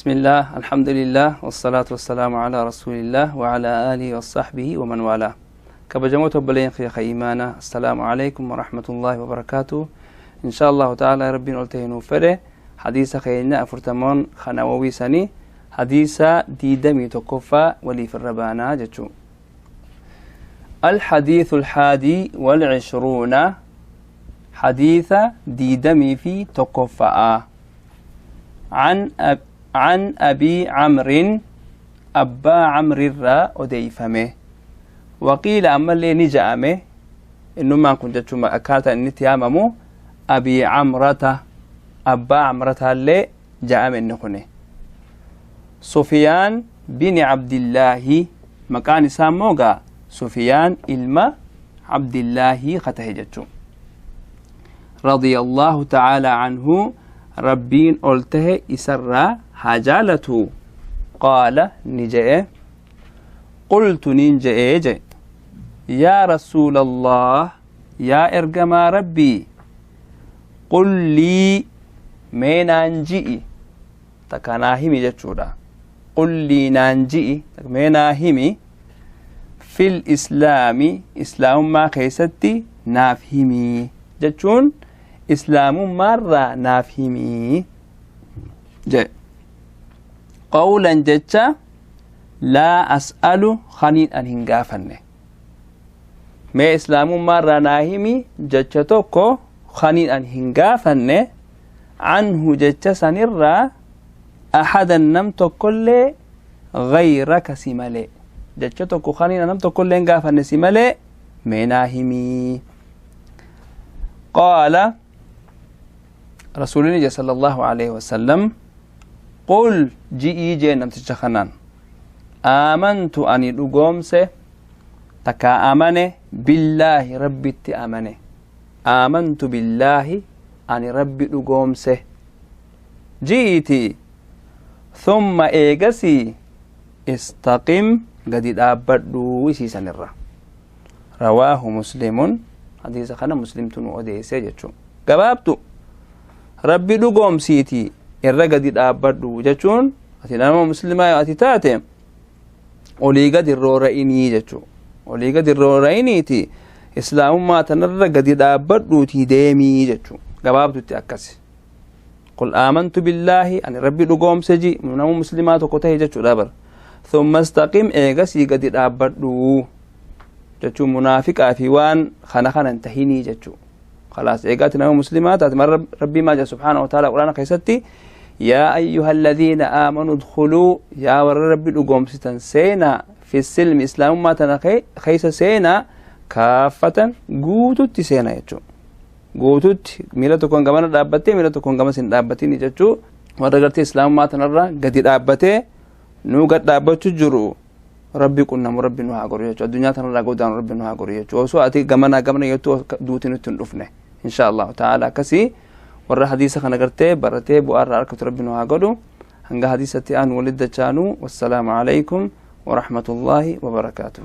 بسم الله، الحمد لله، والصلاة والسلام على رسول الله وعلى آله وصحبه ومن والاه. Kabajamoota obboleen kiyya iimaana، السلام عليكم ورحمة الله وبركاته. إن شاء الله تعالى rabbiin ol ta'e nuuf fedhe hadiisa keenya 40n kanawawii sanii hadiisa 21ffaa waliif irra baanaa jechuu. الحديث 21، حديث 21ffaa. عن أبي عمرو، أبا عمرو irraa odeeyfame. وقيل، ammallee ni ja'ame، innummaan kun jechuun akkaataa inni itti yaamamu أبي عمرة، abbaa camrataallee ja'ame. Inni kune Sufiyaan bini Cabdillaahi, maqaan isaa immoo gaa Sufiyaan ilma Cabdillaahi katahe jechuu. رضي الله تعالى عنه، rabbiin ol tahe isarraa haa jaalatu. قال، ni je'e، قلت، nin je'ee je، يا رسول الله، yaa ergamaa rabbii، قل لي، mee naan ji'i, takka naa himi jechuudha. قل لي، naan ji'i, mee naa himi، في الإسلام، islaamummaa keessatti naaf himii jechuun islaamummaarraa naaf himii je. قولا، jecha، لا أسأل، kaniin an hin gaafanne. Mee islaamummaarraa naa himi jecha tokko kaniin an hin gaafanne، عنه، jecha sanirraa، أحدا، nam tokkollee، غيرك، si malee. Jecha tokko kaniin nam tokkollee hin gaafanne si malee mee naa himii. قال، rasuulini صلى الله عليه وسلم، قل، ji'ii jee namticha kanaan، آمنت، ani dhugoomse, takkaa amane، بالله، rabbitti amane. آمنت بالله، ani rabbi dhugoomse ji'iiti. ثم، eegasii، استقم، gadi dhaabbadhuu isiisanirra. رواه مسلم، hadiisa kana muslimtu nu odeesse jechuu. Gabaabtu, rabbi dhugoomsiiti irra gadi dhaabbadhu jechuun ati nama muslimaa ati taate olii gadi roora'inii jechuu. Olii gadi roora'iniiti islaamummaa tanarra gadi dhaabbadhuutii deemii jechuu. Gabaabtutti akkasi. قل آمنت بالله، ani rabbi dhugoomse ji, nama muslimaa tokko tahe jechuudha bar. ثم استقم، eegasii gadi dhaabbadhu jechuun munaafiqaa fi waan kana kana hin tahinii jechuu. خلاص، eegaati nama muslimaa taate mar rabbii maa jedha سبحانه وتعالى quraana keessatti؟ يا أيها الذين آمنوا ادخلوا، yaa warra rabbi dhugoomsitan seenaa، في السلم، islaamummaa tana keessa seenaa، كافة، guututti seena jechuu. Guututti miila tokkoon gamana dhaabbattee miila tokkoon gamas hin dhaabbatini jechuu. Warra gartee islaamummaa tanarra gadi dhaabbatee nuu gad dhaabbachuu jiru rabbi qunnamu rabbi nu haa godhu jechuu. Addunyaa tanarraa godaanu rabbi nu haa godhu jechuu. Osoo ati gamanaa gamana jettu duuti nutti hin dhufne إن شاء الله تعالى. Akkasii warra hadiisa kana gartee baratee bu'aarraa argatu rabbi nu haa godhu. Hanga hadiisatti aan walit dachaanuu، والسلام عليكم ورحمة الله وبركاته.